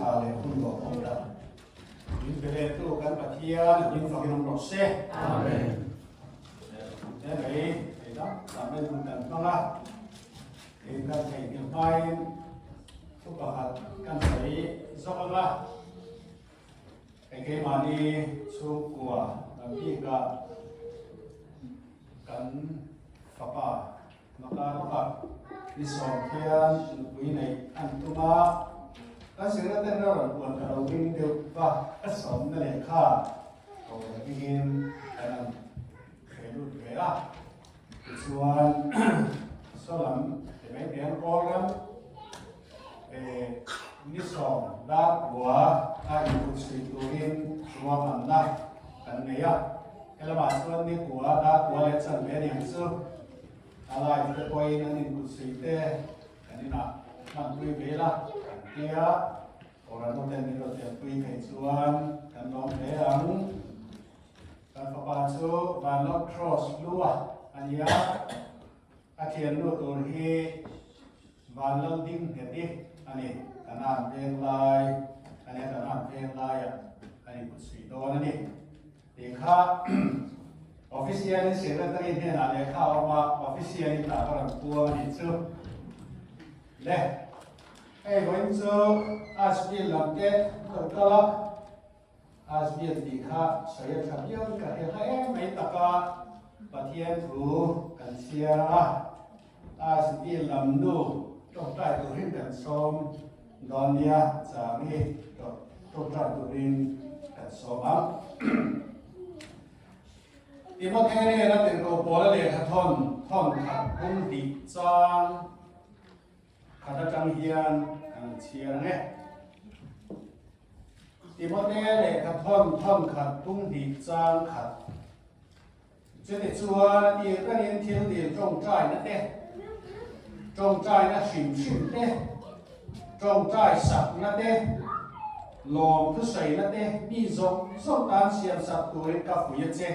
tha leh hun lawmawm tak min pe lettu kan Pathian a hming fakin awm rawh se. Amen. He mai thei dang dang en hun kan hmang a, in kan theihnghilh hmain thu pakhat kan sawi zawk ang a. Hei keimahni chhungkua lam bikah kan fapa Maka bawka ni sawm khian nupui neih an tum a, kan zirna ten a rawn puan ka lo ring deuh va, ka sawmna lehkha ko leh ringin kan han hreh lut ve a, tichuan saw lam ti mai te an kawl ram ni sawm dar kua a input chhui turin ruahmanna kan nei a, helamah chuan ni kua dar kua leh chanve a ni ang chu. A live te pawhin an inkut suih te kan inah hmanpui ve ila kan tia, Kohhran hoten min rawn telpui theih chuan kan lawm hle ang. Kan fapa chu Vanlawk Cross lua a ni a, a thiannu tur hi Vanlal ding nghet i a ni, kan an veng lai a nia, kan an veng laiah an inkut suih dawn a ni. Tih kha official in secretary hnenah lehkha a awm a, official in tah ka rawn puang a nih chu. Le, hei vawiin chu Ashville lam te lo kal a, Ashville tih kha sawi a tha viau in ka hria hla em mai tak a, Pathian thu kan chhiar ang a, Ashville lam nu tawngtai turin kan sawm dawn nia, chang hi tawngtai turin kan sawm ang. Timothea nena tirhkoh Paula lehkha thawn thawn khat pum tih chang khat atang hian kan chhiar ang e. Timothea lehkha thawn thawn khat pum tih chang khat. Chutih chuan a tir berin thil dil tawngtaina te, tawngtaina hrim hrim te, tawngtai sakna te, lawm thusaina te mi zawng zawng tan siam sak turin ka fui a che.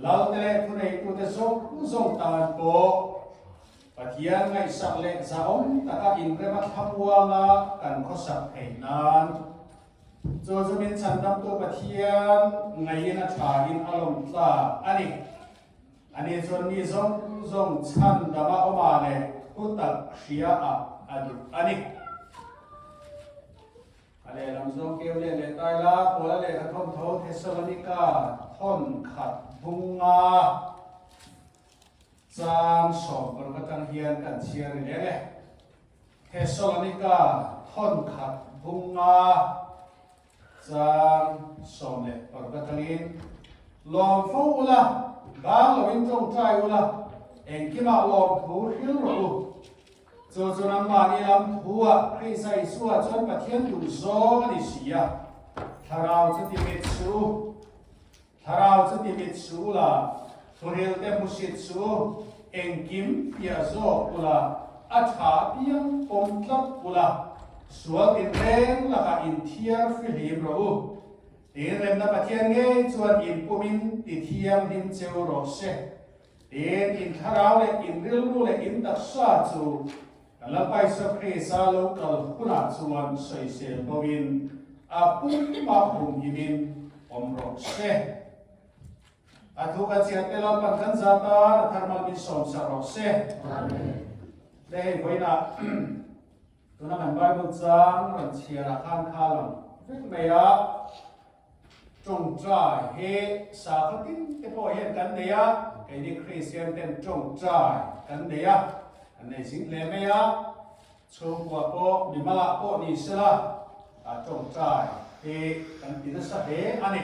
Lalte leh thuneitute zawng zawng tan pawh Pathian ngaihsak leh zahawm taka inrema thlamuanga kan khawsak theih nan Chu chu min chhandamtu Pathian ngaiin a thain a lawm tlak a ni. Ani chuan mi zawng zawng chhandama awma leh thutak hria ah a duh a ni. A lehlam zawng keu leh leh tai la, Paula lehkha thawntho Thessalonika thawn khat bunga chang 16 atang hian kan chhiar ni leng e. Thessalonika thawn khat bunga chang 16 atangin, Lawm fo ula, bang loin tawngtai ula, engkimah lawmthu hril rawh u. Chu chu nangmahni lam thuah Krista Isua chuan Pathian duh zawng a ni si a, Thlarau chu ti mit suh u. Thlarau chu ti mit suh ula, thuril te hmusit suh u, engkim piah zawk ula, a tha apiang pawm tlat ula, sual tinreng lakah inthiar fihlim rawh u. Tin remna Pathian ngei chuan inpumin ti thianghlim cheu rawh se. Tin, in thlarau leh in rilru leh in taksa chu kan Lalpa Isua Krista lo kal hunah chuan sawisel bawkin a pumpa humhimin awm rawh se. A thu kan chhiat te Lalpan kan za tan a thar mal min sawm sak rawh se. Amen. Le hei vawiinah tuna kan Bible chang rawn chhiarah khan kha lang vek mai a. Tawngtai hi sakhaw tin te pawh hian kan nei a, keini Kristian ten tawngtai kan nei a, kan nei zing hle mai a, chhungkua pawh mimalah pawh ni sela tawngtai hi kan ti nasa hle a ni.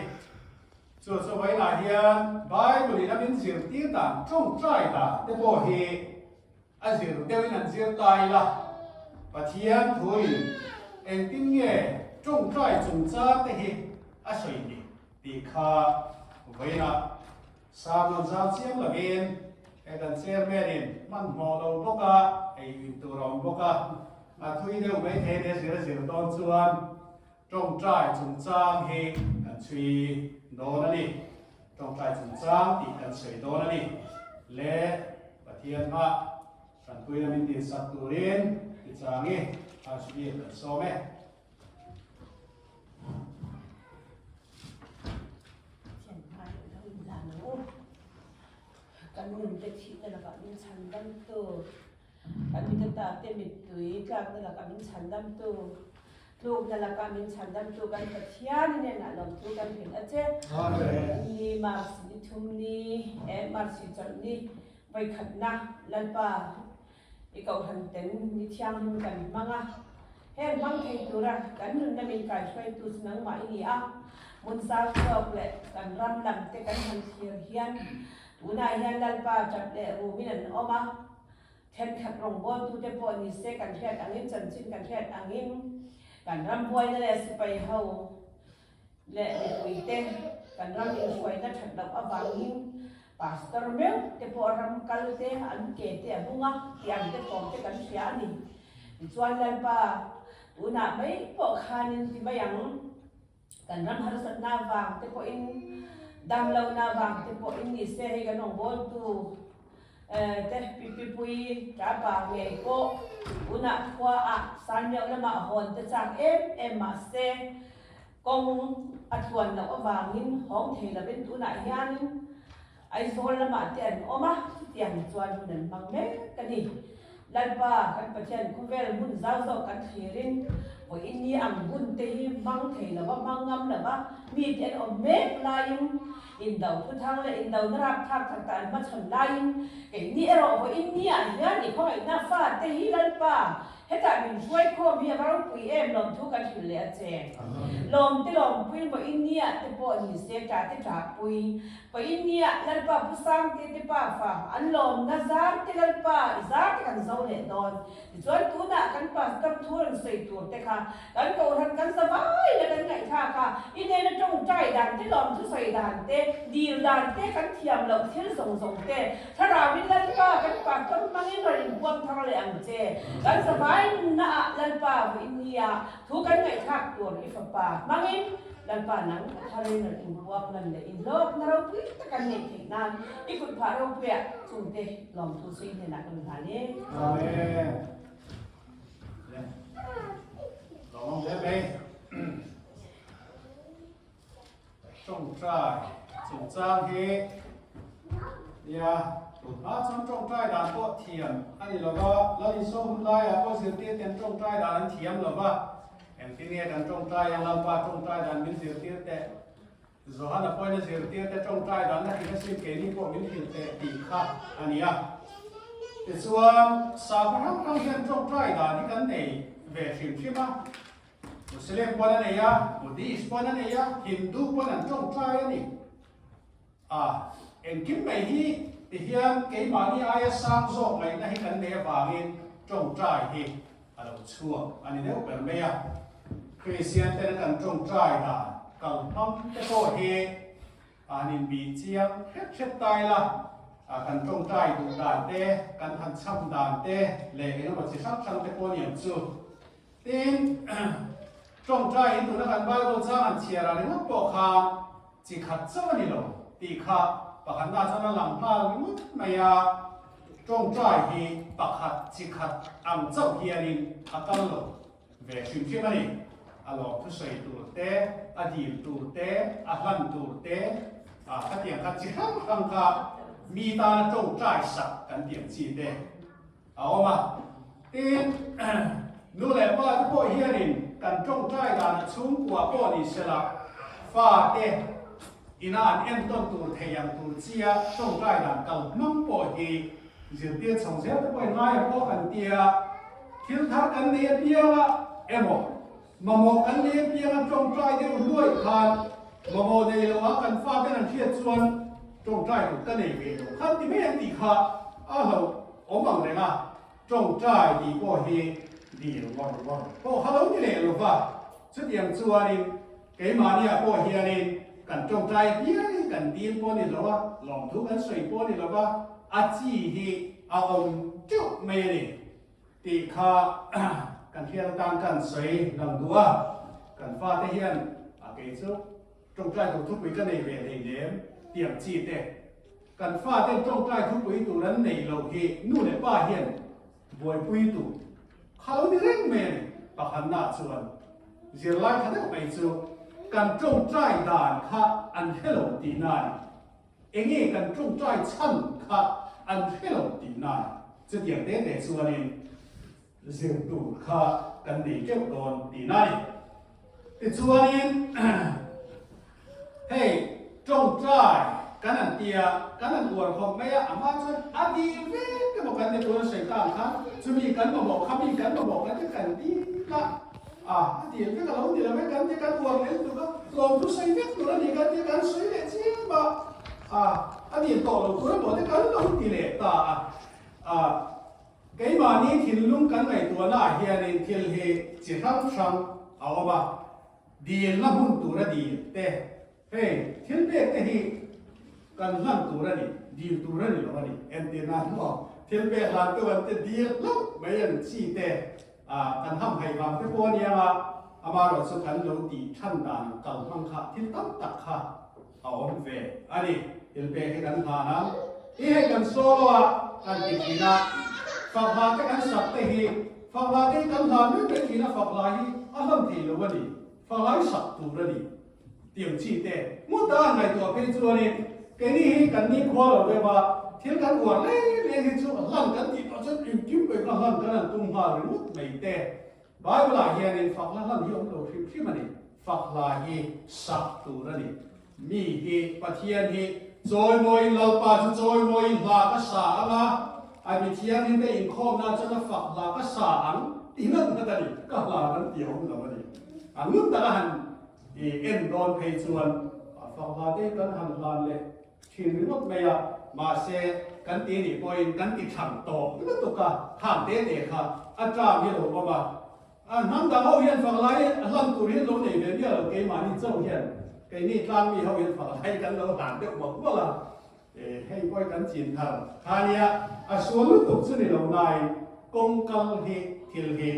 Chu chu vawiinah hian Bible in a min zirtir dan tawngtai dan te pawh hi A zir deuhin an zir ta ila, Pathian thuin engtin nge tawngtai chungchang te hi a sawi ni tih kha vawiinah sermon zau chiang lovin he kan chairman in hmanhmawh lo bawk a, ei in tur a awm bawk a, a thui deuh mai thei nia zir a zir dawn chuan tawngtai chungchang hi kan chhui dawn a ni. Tawngtai chungchang tih kan sawi dawn a ni. Le Pathian hmah Hranpuina min dinsak turin tichang i Archbishop kan sawm e. Kan nunte thihna lakah min chhandamtu, kan mitata te mittui tlakna lakah min chhandamtu, tlukna lakah min chhandamtu kan Pathian hnenah lawmthu kan hrilh a che. Ni March ni thum ni eh March hi chawlh ni vawikhatna Lalpa i kohhran ten ni thianghlim kan hmang a, heng hmang thei tura kan nunna min kaihruaitu chu nangmah i ni a, hmun zau zawk leh kan ram lam te kan han thlir hian tunah hian Lalpa tap leh rumin an awm a, thenkhat rawngbawltute pawh ni se kan hriat angin chanchin kan hriat angin kan ram buaina leh sipai ho leh mipuite kan ram inhruaina that loh avangin Pastor meuh te pawh ram kal te an ke te a bung a tih ang te thawm te kan hria a ni. Tichuan Lalpa tunah mai pawh khanin ti mai ang, kan ram harsatna avang te pawhin damlohna avang te pawhin ni se hei kan rawngbawltu te pipipui tapa ngei pawh tunah khuaah Sanmeuh lamah hawn te chak em em mahse Kawng a tluan loh avangin hawng thei lovin tunah hianin Aizawl lamah te an awm a, chutiang chuan hun an hmang mek a ni. Lalpa kan Pathian khawvel hmun zau zawk kan thlirin vawiin ni ang hun te hi hmang thei lova, hmang ngam lova mite an awm mek laiin indo thuthang leh indo na rapthlak thak ta an hmachhawn laiin keini erawh vawiin ni ah hian i khawngaihna fate hi Lalpa Hetah min hruaikhawm hi a va ropui em lawmthu kan hrilh leh a che. Lawmte lawmpui maw India te pawh ni se ṭah te ṭahpui. Paw India Lalpa Pu Sangte te pa fa an lawmna zar te Lalpa i zar te kan zo leh dawn. Tichuan tunah kan pastor thu rawn sawi tur te kha kan kohhran kan za vai la kan ngaihthlak a, i nena ṭawngṭai dan te lawmthu sawi dan te dil dan te kan thiam loh thil zawng zawng te Thlarauin Lalpa kan pastor hmangin rawn inpuang thar leh ang che. Kan zavai naah Lalpa vawiin nia thu kan ngaihthlak tur i fapa hmangin Lalpa nang a tharin rawn inpuang lan leh inhlawkna ropui tak an neih theih nan i kut phah ropuiah chungte lawmthu sawi hnenah kan hlan e. Amen. Lawm hle mai. Tawngtai chungchang hi nia tunhma chuan tawngtai dan pawh thiam a ni lova, Lal Isua hun laiah pawh zirtirte an tawngtai dan an thiam lova, engtin nge kan tawngtai ang Lalpa tawngtai dan min zirtir teh, Johana pawhin a zirtirte tawngtai dan a hrilh asin keini pawh min hrilh teh tih kha a ni a. Tichuan sakhaw hrang hrang hian tawngtai dan hi kan nei ve hrim hrim a. Muslim pawn a nei a, Buddhist pawn a nei a, Hindu pawn an tawngtai a ni. A, engkim mai hi tihian keimahni aia sang zawk ngaihna hi kan nei avangin tawngtai hi a lo chhuak a ni deuh ber mai a. Kristian ten kan tawngtai dan kalhmang te pawh hi an inbih chiang hret hret ta ila, kan tawngtai duh dan te, kan han cham dan te leh engemaw chi hrang hrang te pawh a ni ang chu. Tin, tawngtaiin tuna kan Bible chang an chhiar ah ringawt pawh khan chi khat chauh a ni lo tih kha pakhatna chuan a lang nghal ringawt mai a, tawngtai hi pakhat chi khat ang chauh hianin a kal lo ve hrim hrim a ni. A lawm thusawi tur te, a dil tur te, a hlan tur te, khatiang kha chi hrang hrang kha mi tana tawngtai sak kan tih ang chi te A awm a. Tin, nu leh pa te pawh hianin kan tawngtai danah chhungkua pawh ni sela, fa te ina an entawn tur thei ang tur chia tawngtai dan kal hmang pawh hi zirtir chho zel te pawhin ngaia pawh kan tia, thil thar kan nei apianga emaw mamawh kan nei apianga tawngtai deuh hluai khan mamawh nei loa kan fa ten an hriat chuan tawngtai tur ka nei ve lo khan ti mai ang tih kha a hlauh Awm ang reng a, tawngtai tih pawh hi dil ngawr ngawr pawh kha lo ni leh lo va, chutiang chuanin keimahniah pawh hianin kan tawngtai hial hi kan dil pawh ni lo a, lawmthu kan sawi pawh ni lo va, a chi hi a awm teuh mai a ni tih kha kan hriat atan kan sawi lang duh a, kan fate hian a kei chu tawngtai tur thupui ka nei ve hleinem tiang chi te. Kan faten tawngtai thupui tur an nei lo hi nu leh pa hian buaipui tur kha lo ni reng mai a ni. Pakhatna chuan zirlai tha deuh mai chu kan tawngtai dan kha an hre lo tihna a ni. Enge kan tawngtai chhan kha an hre lo tihna chutiang te te chuanin zir tur kha kan nei teuh dawn tihna a ni. Tichuanin hei tawngtai kan han tia kan han uar khawp mai a, amah chuan a dil vek emaw kan ti tuna sawi ta ang khan chumi kan mamawh kha mi kan mamawh kan ti kan dil a, a a dil vek a lo ni lo e kan ti kan uar leh lutuk a, tlawm chu sawi vek tur a ni kan ti kan sawi leh chiam a, a a dil tawh lo tur emaw te kan lo ti leh ta a, a. Keimahni thinlung kan ngaihtuahnaah hianin thil hi chi hrang hrang a awm a, dilna hmun tura dil te, hei thil pek te hi kan hlan tur a ni, dil tur a ni lo a ni. Entirna maw thil pek hlan tu an te dil hlauh mai ang chi te kan hamhaih vang te pawh a nia a, amaherawh chu kan lo tih than dan kal hmang kha thil tam tak kha a awm ve a ni. Thil pek hi kan hlan ang. I hei kan solo a kan ti thin a, fakhla te kan sak te hi, fakhla te hi kan hlan mai mai thin a, fakhla hi a hlan thei lo a ni, fakhla hi sak tur a ni tiang chi te. Hmun dang an ngaihtuah phei chuanin keini hi kan nikhua lo deuh a, thil kan uar leng leng hi chu hlan kan tih pah chuan engkim pawhin kha hlan kan han tum nghal ringawt mai te. Bible ah hianin fakhla hlan hi awm lo hrim hrim a ni. Fakhla hi sak tur a ni. Mi hi Pathian hi chawimawiin Lalpa chu chawimawiin hla ka sa ang a, a mi thianghlim te inkhawmna chuan a fak hla ka sa ang ti ngat ngat a ni. Ka hla kan ti a awm lo a ni. A ngun taka han en dawn phei chuan fak hla te hi kan han hlan leh thin ringawt mai a, mahse kan ti nih pawhin kan ti thlang tawh lutuk a, khang te te kha a term hi a lo awm a. A hnam dang ho hian fak lai a hlan tur hi an lo nei ve miah lo, keimahni chauh hian keini tlangmi ho hian fak lai kan lo hlan deuh mawlh mawlh a, hei pawh hi kan chin thar kha nia, a sual lutuk chu ni lo nain kawng kal hi thil hi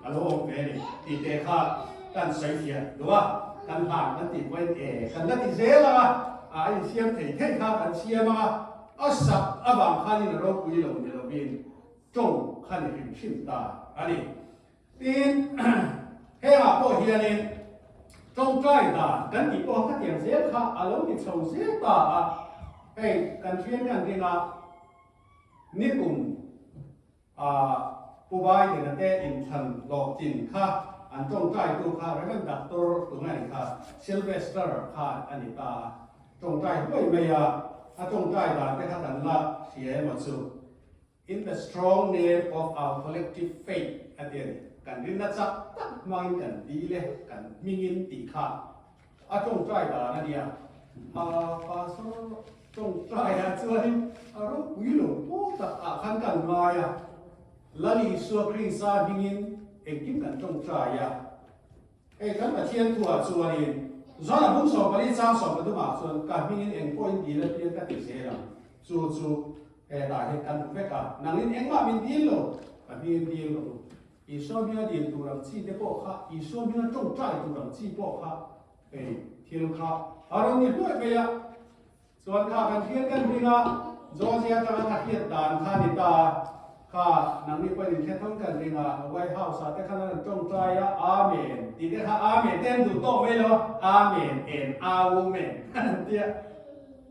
a lo awm ve a ni tih te kha kan sawi fiah duh a, kan hlan kan tih pawhin e kan la ti zel ang a, a insiam thei thei kha kan siam ang a, a sak avang khanin a ropui lo ni lovin tawng kha ni hrim hrim ta a ni. Tin, hengah pawh hianin tawngtai dan kan tih pawh khatiang zel kha a lo ni chho zel ta a, hei kan hriat kan ring a, nikum ah Pu Biden-a te inthlan hlawhtlin kha an tawngtaitu kha Rev. Doctor tunga ni kha Sylvester khan a ni ta a, tawngtai huai mai a, a tawngtai dan te kha kan la hria emaw chu. In the strong name of our collective faith a ti a ni. Kan rinna chak tak hmangin kan dil e, kan hmingin tih kha a tawngtai dan a nia. A pastor tawngtaiah chuanin a ropui lo pawl tak ah khan kan ngai a, Lal Isua Krista hmingin engkim kan tawngtai a. Hei kan Pathian thuah chuanin Zana bung 14 chang 13 ah chuan ka hmingin eng pawhin dil apiang ka ti zel ang. Chu chu hetah hian kan hmu vek a, nangin engmah min dil lo, ka hmingin dil rawh u. Isua hminga dil tur ang chi te pawh kha, Isua hminga tawngtai tur ang chi pawh kha hei thil kha a rawn ni hluai mai a. Chuan kha kan hriat kan hming a, Georgia atanga ka hriat dan kha ni ta a, kha nangni pawhin in hre tho kan ring a, White House ah te khan an rawn tawngtai a, Amen tih te kha Amen te an duh tawh mai lo a, Amen and Amen an ti a,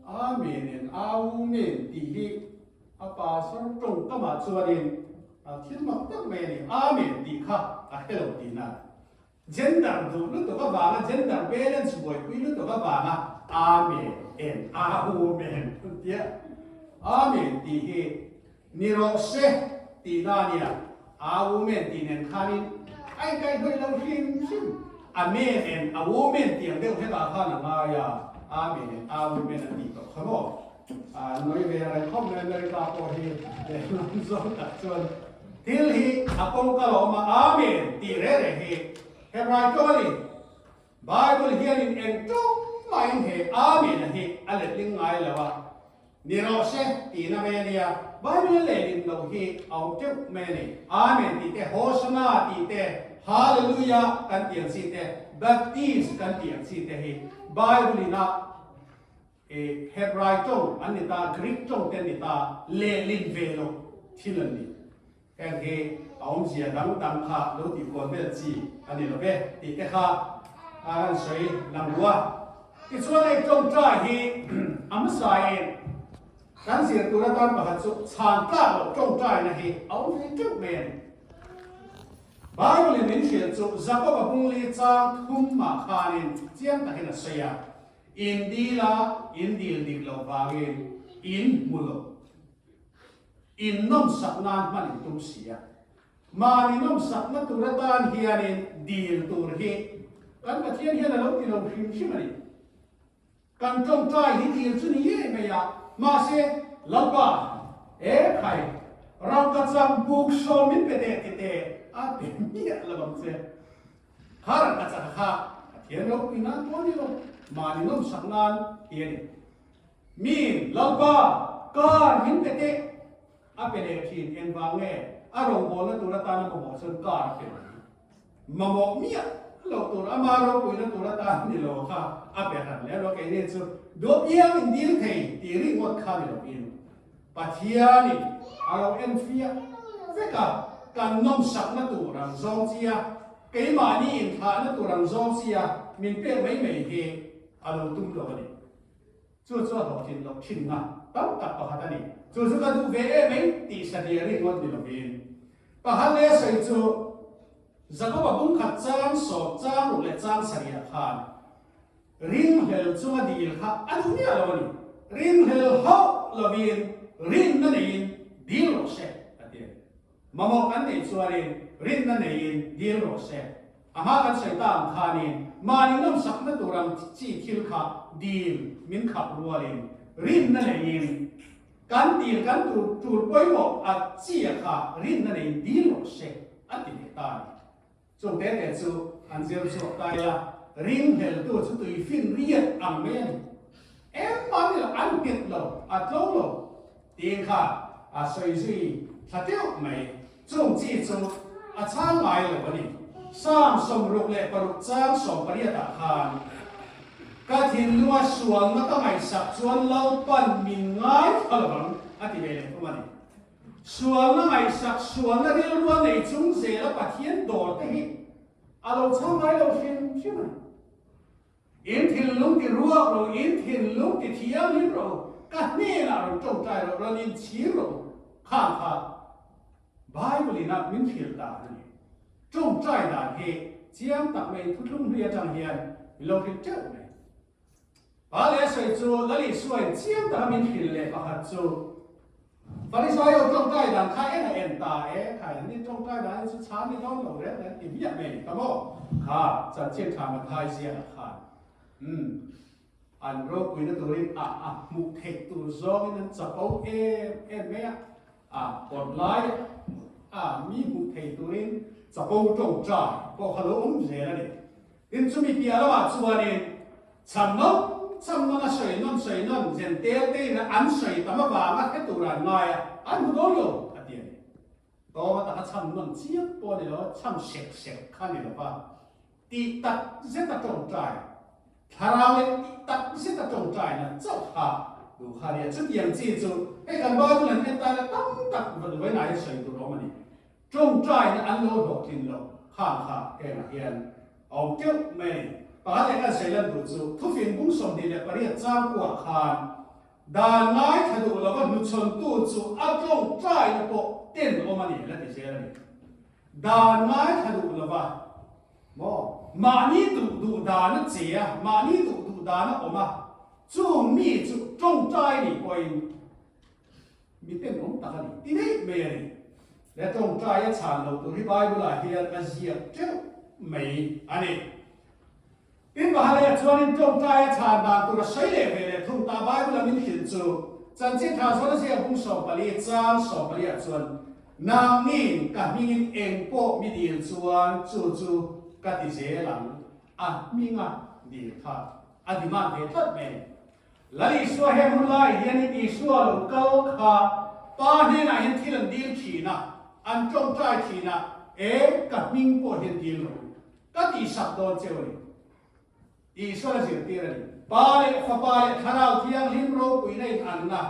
Amen and Amen tih hi a pastor tawngkamah chuanin thil mak tak mai a ni, Amen tih kha a hre lo tihna. Gender duh lutuk avanga gender balance buaipui lutuk avanga Amen en Amen an tia. Amen tih hi ni rawh se tihna a nia. Amen tih nen khanin a inkaihhnawih lo hrim hrim. Amen en Amen tih ang deuh hlekah khan a ngai a, Amen en Amen an tih tawh kha maw. Nui ve reng khawp mai America pawh hi lehlam zawng tak chuan thil hi a kawngka lo awm a, Amen tih reh reh hi Hebrai tawng a ni. Bible hianin eng tawng mahin he Amen a hi a letling ngai lo a, ni rawh se tihna mai a nia, Bible a lehlin loh hi a awm teuh mai a ni. Amen tih te, Hosanna tih te, Hallelujah kan tih ang chi te, Baptist kan tih ang chi te hi Bible in a E Hebrai tawng an ni ta, Greek tawng te an ni ta, lehlin ve lo thil an ni. Heng hi a awmzia dang dang kha lo tih kual vel chi a ni lo ve tih te kha a rawn sawi lang lu a. Tichuan hei tawngtai hi a hmasain. Kan zir tur atan pakhat chu chhan tlak loh tawngtaina hi a awm ve teuh mai a ni. Bible-in min hrilh chu Jakob-a bungli chang thum mah khanin chiang takin a sawi a, In dil a, in dil dik loh vangin in hmu lo. In nawmsak nan hman in tum si a. Mahni nawmsakna tur atan hianin dil tur hi kan Pathian hian a lo ti lo hrim hrim a ni. Kan tawngtai hi dil chu ni ngei mai a, mahse, Lalpa, e khai, rangka chak buk sawm min pe teh ti teh a pe miah lo ang che. Kha rangka chak kha Pathian ropui nan pawh ni lo, mahni nawmsak nan ti a ni. Min, Lalpa, kar min pe teh a pe leh thin, engvang nge a rawngbawlna tur atana mamawh chuan kar a pe mai. Mamawh miah loh tur ama ropuina tur atan ni lo kha a pe hran leh lo keini chu duap iang in dil thei tih ringawt kha ni lovin Pathianin a lo enfiah vek a, kan nawmsakna tur ang zawng chia, keimahni inthlahna tur ang zawng chia min pek mai mai hi a lo tum lo a ni. Chu chu a hlawhtlin loh thinna tam tak pakhat a ni. Chu chu ka duh ve em mai tih satliah ringawt ni lovin Pakhat leh a sawi chu Jakoba bungkhat chang sawm chang ruk leh chang sarih khan ringhlel chunga dil kha a duh miah lo a ni. Ringhlel hauh lovin rinna neiin dil rawh se a ti a ni. Mamawh kan neih chuanin rinna neiin dil rawh se. A hma kan sawi ta ang khanin mahni nawmsakna tur ang chi thil kha dil min khap rualin rinna neiin Kan dil kan tur tur pawimawh a chia kha rinna nei dil rawh se a ti leh ta a ni. Chung te te chu an zir chhuak ta ila, ringhleltu chu tui fin riat ang mai a ni. Engmah ni lo, an nghet lo, a tlo lo tiin kha a sawi zui thla teuh mai. Chung chi chu a chhang ngai lo a ni. Psalm 66 chang 18 ah khan, Ka thinlunga sualna ka ngaihsak chuan Lalpan min ngaithla lo ang, a ti ve leh thung a ni. Sualna ngaihsak, sualna rilrua nei chung zela Pathian dawr te hi a lo chhang ngai lo hrim hrim a ni. In thinlung ti ruak rawh u, in thinlung ti thianghlim rawh u, ka hnenah rawn tawngtai rawh, rawn inchhir rawh u, khang kha Bible in a min hrilh dan a ni. Tawngtai dan hi chiang tak mai thuthlung hlui atang hian min lo hrilh teuh mai. Pa leh a sawi chu Lal Isuain chiang taka min hrilh leh pakhat chu Farisai ho tawngtai dan kha en a en ta e, khai an ni tawngtai dan hi chu chhan ni dawn lo reng an ti miah mai ni ta maw? Kha chanchin tha Mathai ziakah khan umm an ropuina turin a a hmuh theih tur zawngin an chapo em em mai a, a kawt lai a mi hmuh theih turin chapo tawngtai pawh kha lo awm zel a ni. Tin, chumi piah lamah chuanin chhan nawn chhan nawn a sawi nawn sawi nawn Jentel te in an sawi tam avanga hre tur an ngai a, an hmu dawn lo a ti a ni. Tawng ataka chhan nawn chiang pawh a ni lo, chhan sek sek kha a ni lo va, tih tak zet a tawngtai, thlarau leh tih tak zet a tawngtaina chauh kha duh kha a ni a. Chutiang chi chu hei kan Bible an en tana tam tak vawiin ah hian sawi tur a awm a ni. Tawngtaina an lo hlawhtlin loh khang kha hengah hian a awm teuh mai a ni. Pakhat leh kan sawi lan duh chu thufing bung 28 chang kuah khan dan ngaithla duh lova hnuchhawntu chu a tawngtaina pawh ten awm a ni la ti zel a ni. Dan ngaithla duh lova maw mahni duh duh dan a che a, mahni duh duh dan a awm a, chung mi chu tawngtai nih pawhin Mi tenawm tak a ni ti daih mai a ni. Le tawngtai a chhan lo tur hi Bible ah hian a ziak teuh mai a ni. Tin Mahalaya chuanin tawngtai a chhan dan tur a sawi leh ve leh thung ta Bible a min hrilh chu Chanchin Tha zawn a ziak bung 14 chang 14 ah chuan Nangnin ka hmingin eng pawh mi dil chuan chu chu ka ti zel ang a hminga dil kha a demand ve tlat mai a ni. Lal Isua he hun lai hianin Isua lo kal kha Pa hnenah hian thil an dil thin a, an tawngtai thin a, E, ka hming pawh hian dil rawh u, ka tihsak dawn cheu a ni. Isua la zirtir a ni. Pa leh Fapa leh Thlarau Thianghlim ropuina in anna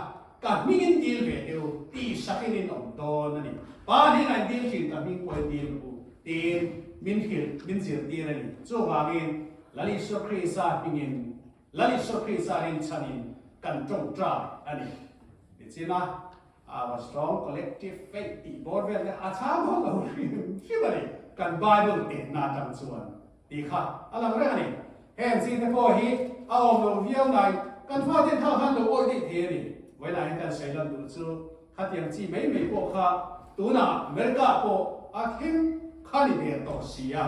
ka hmingin dil ve teh u, tihsakin in awm dawn a ni. Pa hnenah in dil thin, ka hming pawh hian dil rawh u, tiin min hrilh, min zirtir a ni. Chuvangin Lal Isua Krista hmingin Lal Isua Krista rinchhanin kan tawngtai a ni. Nichin a Our strong collective faith tih bawr vel te a chhang hawn lo hrim hrim a ni, kan Bible tehna atang chuan tih kha a lang reng a ni. Heng chi te pawh hi a awm lo viau nain kan fate kha khan lo awih daih thei a ni. Vawiinah hian kan sawi lan duh chu khatiang chi mai mai pawh kha tunah America pawh a thleng kha ni der tawh si a,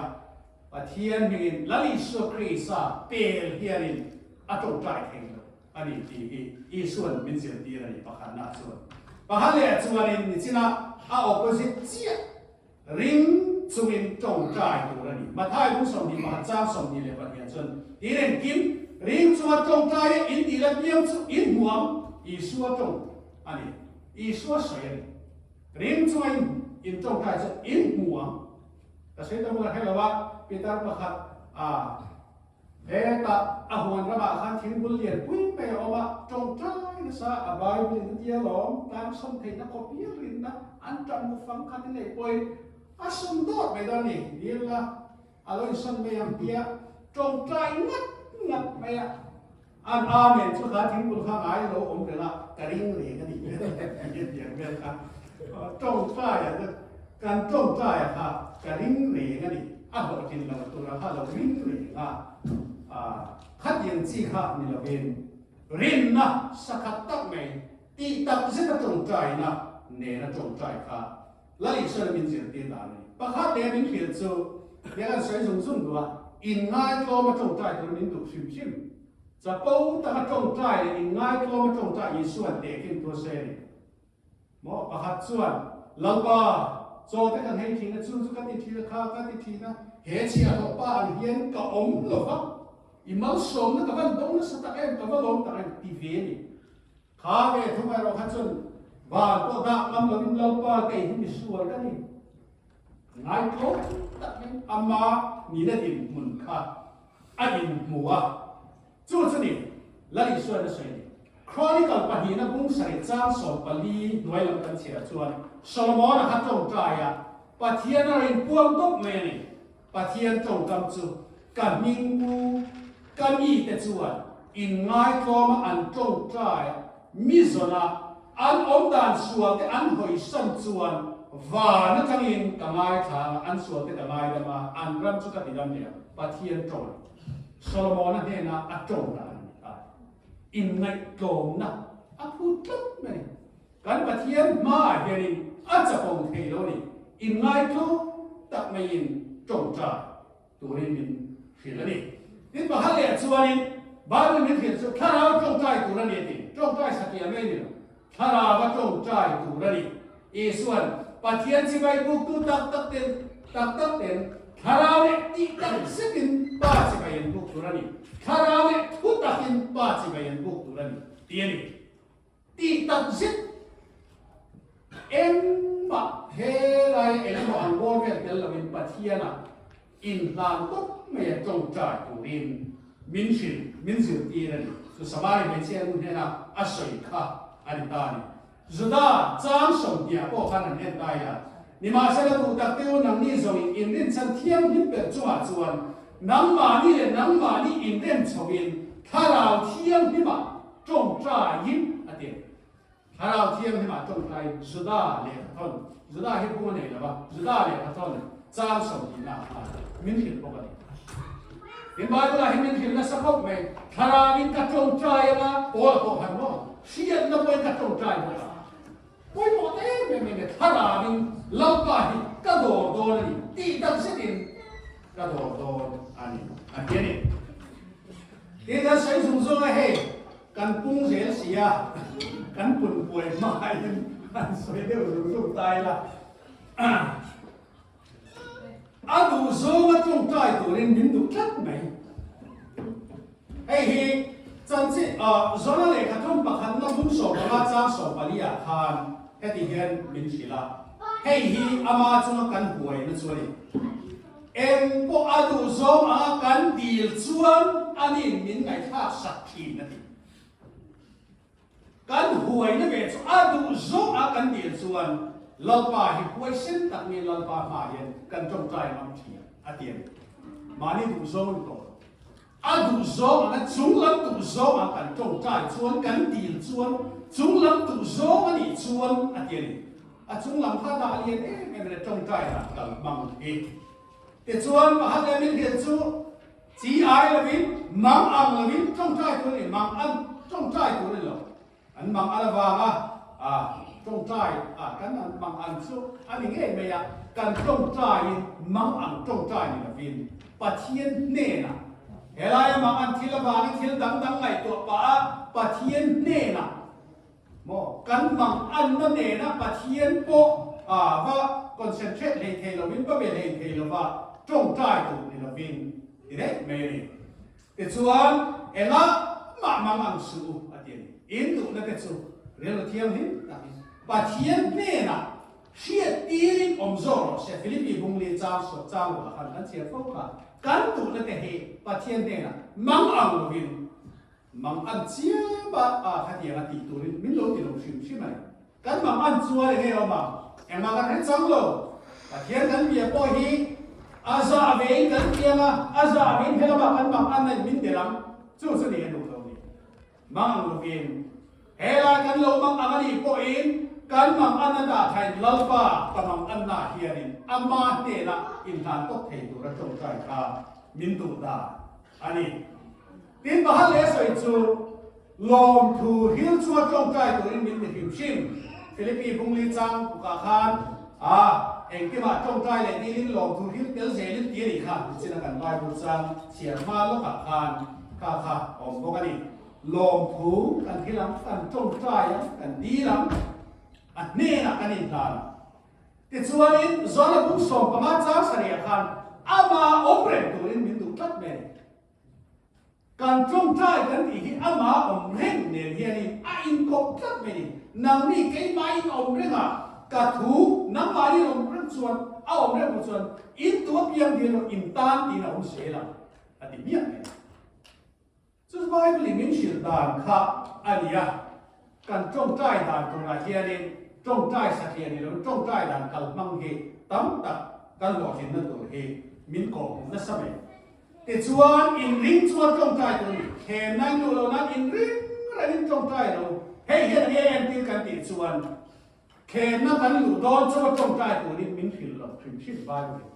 Pathian hmingin Lal Isua Krista pel hianin a tawngtai thei lo. A ni tih hi Isua'n min zirtir a ni pakhatna chuan. Pakhat leh chuanin nichinah a opposite chiah ring chungin tawngtai tur a ni. Matthai bung 21 chang 22 chuan tin engkim ring chunga tawngtai leh in tih la piang chu in hmu ang Isua tawng a ni. Isua sawi a ni. Ring chunga in in tawngtai chu in hmu ang. Ka sawi ta bawk a hre lo a, Peter pakhat a. Hetah a huan ramah khan thingbul lian pui mai a awm a, tawngtai nasa a Bible in a tia lawm, tlang sawm theihna khawp hial rinna an ṭam mu fang khat in neih pawhin a sawm dawt mai dawn a ni. Dil la, a lo insawn mai ang tia tawngtai ngat ngat mai a, an Amen chu kha thingbul kha ngai lo awm reng a, ka ring reng a ni tih a tiang vel kha tawngtai a Kan tawngtaia kha ka ring reng a ni, a hlawhtlin lo tura kha lo ring reng a, khatiang chi kha ni lovin rinna sakhat tak mai tih tak zeta tawngtaina nena tawngtai kha Lal Isua min zirtir dan a ni. Pakhat leh min hrilh chu he kan sawi zung zung duh a, inngaithlawma tawngtai tur min duh hrim hrim. Chapo taka tawngtai leh inngaithlawma tawngtai Isua'n tehkhin thu a sawi a ni. Maw pakhat chuan, Lalpa, chaw te kan hei thin a, chu chu ka ti thin a, kha ka ti thin a, he chhiahhlawh pa ang hian ka awm lo va, i malsawmna ka van dawng nasa tak em, ka va lawm tak em, ti ve a ni. Kha ve thung erawh kha chuan van pawh dah ngam lovin Lalpa kei hi misual ka ni. Ngaitlawm tak in ama nina dinhmun kha a inhmu a. Chu chu ni, Lal Isua'n a sawi ni. Chronicle pahnihna bung sarih chang 14 hnuai lam kan chhiar chuan Solomon-a kha tawngtai a, Pathian a rawn inpuang tawp mai a ni. Pathian tawngkam chu ka hmingpu, ka mite chuan inngaitlawma an tawngtai a, mi zawna an awmdan sualte an hawisan chuan van atangin ka ngaithla ang a, an sualte ka ngaidam a, an ram chu ka tidam leh ang, Pathian tawng a ni. Solomona hnena a tawng dan a ni ta. Inngaihtlawmna a phut tlat mai a ni. Kan Pathian hmaah hianin a chapawm thei lo a ni. Inngaihtlawm tak maiin tawngtai turin min hrilh a ni. Tin, pakhat leh chuanin Bible min hrilh chu thlarau tawngtai tur a ni a ti. Tawngtai satliah mai a ni lo. Thlarau a tawngtai tur a ni. Isua'n Pathian chibai buktu tak tak ten tak tak ten thlarau leh tih tak zetin Pa chibai an buk tur a ni. Thlarau leh thu takin Pa chibai an buk tur a ni tih a ni. Tih tak zet engmah helai engemaw an bawr vel tel loin Pathianah inhlan tawp mai a tawngtai turin min hrilh, min zirtir a ni. Chu Samari hmeichhia nu hnena a sawi kha a ni ta a ni. Juda chang 20 pawh khan an en tai a, nimahsela duh tak te u nangni zawngin inrinchan thianghlim ber chungah chuan nangmahni leh nangmahni inrem chhoin Thlarau Thianghlimah tawngtaiin a ti. Thlarau Thianghlimah tawngtai Juda lehkhathawn, Juda hi bung a nei lo va, Juda lehkhathawn chang 20 ah khan min hrilh bawk a ni. In Bible ah hi min hrilh nasa khawp mai, Thlarauin ka tawngtai anga Paul pawh khan maw hriatna pawhin ka tawngtai bawk a, pawimawh ta em em em e, Thlarauin Lalpa hi ka dawr dawn a ni tih tak zetin ka dawr dawn a ni a ti a ni. Tin, a sawi zung zung a hei. Kan pung zel si a, kan pun puai hmain an sawi deuh zung zung ta ila. A duh zawnga tawngtai turin min duh tlat mai. Hei hi chanchin Zona lehkhathawn pakhatna bung 15 chang 14 ah khan heti hian min hrilh a, hei hi ama chunga kan huaina chu a ni. Eng pawh a duh zawng anga kan dil chuan anin min ngaihthlak sak thin a ti. Kan huaina ve chu a duh zawng anga kan dil chuan Lalpa hi huaisen tak mi Lalpa hmaah hian kan tawngtai ngam thin a ti a ni. Mahni duh zawng a ni tawh lo. A duh zawng anga chung lam duh zawng anga kan tawngtai chuan kan dil chuan. Chunglam duh zawng a nih chuan a ti a ni. A chunglam kha dah lian em em leh tawngtai dan kal hmang hi. Tichuan pakhat leh min hrilh chu chi ai lovin, mang ang lovin tawngtai tur a ni, mang an tawngtai tur a ni lo. An mang an avanga tawngtai a kan an mang ang chu a ni ngei mai a, kan tawngtaiin mang ang tawngtai ni lovin Pathian hnenah helaia mang an thil avangin thil dang dang ngaihtuah pah a Pathian hnenah maw kan mang anna nena Pathian pawh va concentrate hlei thei lovin va be hlei thei lova tawngtai tur ni lovin ti daih mai a ni. Tichuan, engah mah mang ang suh u, a ti a ni. In duhna te chu rilru thianghlim takin Pathian hnenah hriat tirin awm zawk rawh se. Philippi bungli chang sawt chang ruah khan kan chhiar fo kha. Kan duhna te hi Pathian hnenah mang ang lovin mang an chiam a, a khatiang a tih turin min lo ti lo hrim hrim a ni. Kan mang an chuan enge awm ang? Engmah kan hre chang lo. Pathian kan bia pawh hi a zah vein kan piang a, a zah vein helamah kan mang an a min tel ang. Chu chu ni a duh lo ni. Mang ang lovin helai kan lo mang ang a nih pawhin kan mang an a dah thain Lalpa ka mang anna hianin ama hnenah inhlan tawk thei tura tawngtai kha min duh dan a ni. Tin Bahal leh sawi chu lawmthu hil chunga tawngtai turin min ti hrim hrim. Philippi bungli chang kukah khan a engkimah tawngtai leh dilin lawmthu hil tel zelin ti a nih kha nichin a kan Bible chang chhiar hma lawkah khan kha kha a awm bawk a ni. Lawmthu kan hil ang, kan tawngtai ang, kan dil ang, a hnenah kan inhlan ang. Tichuanin Zona bung 15 chang sarihah khan amah awm reng turin min duh tlat mai a ni. Kan tawngtai kan tih hi amah awm reng nen hianin a inkawp tlat mai ni. Nangni keimahin awm reng a, ka thu nangmahin awm reng chuan, a awm reng pawh chuan in tu apiang dil rawh in tan tiin a awm zel ang a ti miah mai. Chu Bible in min hrilh dan kha a ni a, kan tawngtai dan turah hianin tawngtai satliah ni lo tawngtai dan kalhmang hi tam tak kan hlawhtlinna tur hi min kawhhmuh nasa mai. Tichuan, inring chuan tawngtai tur a ni. Thlenna in duh lo nan inring rengin tawngtai lo. Hei hian enge entir kan tih chuan, thlenna kan luh dawn chauha tawngtai turin min hrilh lo hrim hrim Bible in.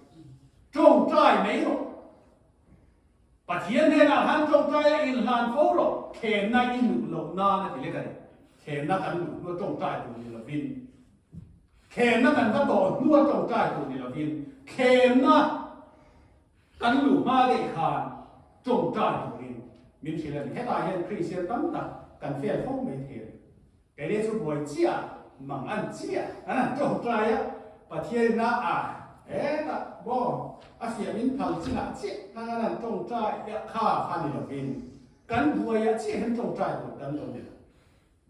Tawngtai mai rawh. Pathian hnenah khan tawngtai a inhlan fo rawh. Thlenna i luh loh nan a ti lek a ni. Thlenna kan luh hnua tawngtai tur ni lovin, thlenna kan va tawh hnua tawngtai tur ni lovin, thlenna Kan luh hma daih khan tawngtai turin min hrilh a ni. Hetah hian Kristian tam tak kan fail fo mai thei a ni. Keini chu buai chiah, mang an chiah kan han tawngtai a, Pathian ina a hetah maw a fiah min phal chinah chiah khan an han tawngtai kha kha ni lovin kan buaiah chiah hian tawngtai tur kan lo ni lo.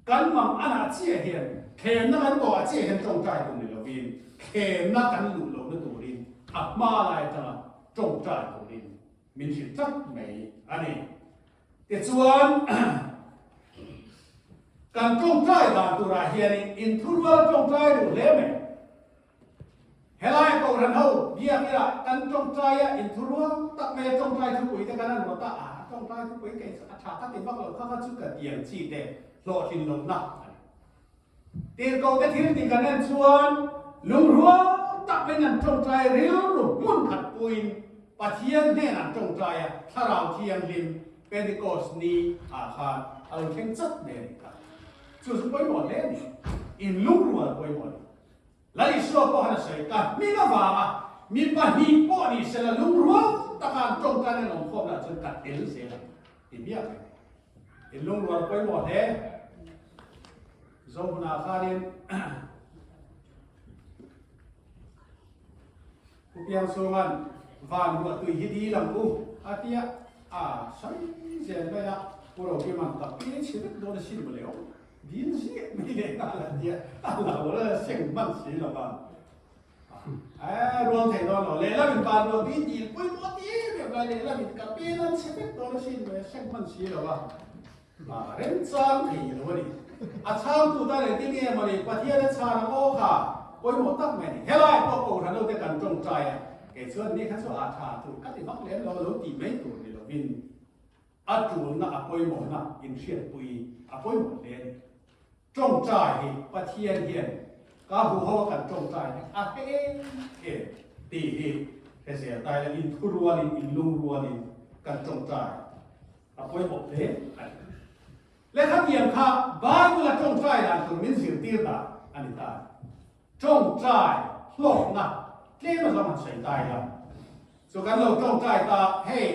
Kan mang anah chiah hian thlemna kan tawhah chiah hian tawngtai tur ni lovin thlemna kan luh lohna turin a hma lai atanga tawngtai turin min hrilh tlat mai a ni. Tichuan kan tawngtai dan turah hianin inthurual tawngtai duh hle mai. Helai Kohhran ho biak ila kan tawngtai a inthurual tak mai a tawngtai thupui te kan an rawt a, a tawngtai thupui kei chu a tha ka ti vak lo kha kha chu ka tiang chi te hlawhtlin lohna a ni. Tirhkoh te thil ti kan en chuan lungrual tak maiin an tawngtai rilru hmun khat puiin Pathian hnenah an tawngtai a, Thlarau Thianghlim Pentecost ni ah khan a lo thleng chat mai a ni kha. Chu chu pawimawh hle a ni. In lungrual pawimawh a ni. Lal Isua pawh han a sawi ta, hming avanga mi pahnih pawh ni sela lungrual taka an tawngtan an awm khawmna chuan ka tel zel ang ti miah mai. In lungrual pawimawh hle. Zohmunah khanin Pu Piangchhunga'n van ruahtui hi dil ang u a tia a sawi zel mai a, Pu Rokima'n ka pi chhe vek dawn asin mawle aw. Dil ziah mai leh nghal a tia, a lo la seng hman si lo va. Eh, rual thei dawn lo, lehlam in van rual tui dil pawimawh ti em em lai lehlam in ka pen an chhe vek dawn asin mai, a seng hman si lo va. A remchang thei lo a ni. A chhangtu tan engtin nge maw ni, Pathian a chhan ang aw kha pawimawh tak mai a ni. Helai pawh Kohhran ho te kan tawngtai a, kei chuan ni kha chu a tha tur ka ti vak lem lo, lo tih mai tur ni lovin. A tulna a pawimawhna inhriatpui a pawimawh hle a ni. Tawngtai hi Pathian hian ka hu ho a kan tawngtai hi a hre em em tih hi hre zel ta ila inthurualin inlungrualin kan tawngtai a pawimawh hle a ni. Lehkha tiang kha Bible a tawngtai dan tur min zirtir dan a ni ta. Tawngtai hlawkna tlem a zawng han sawi ta ila chu kan lo tawngtai ta hei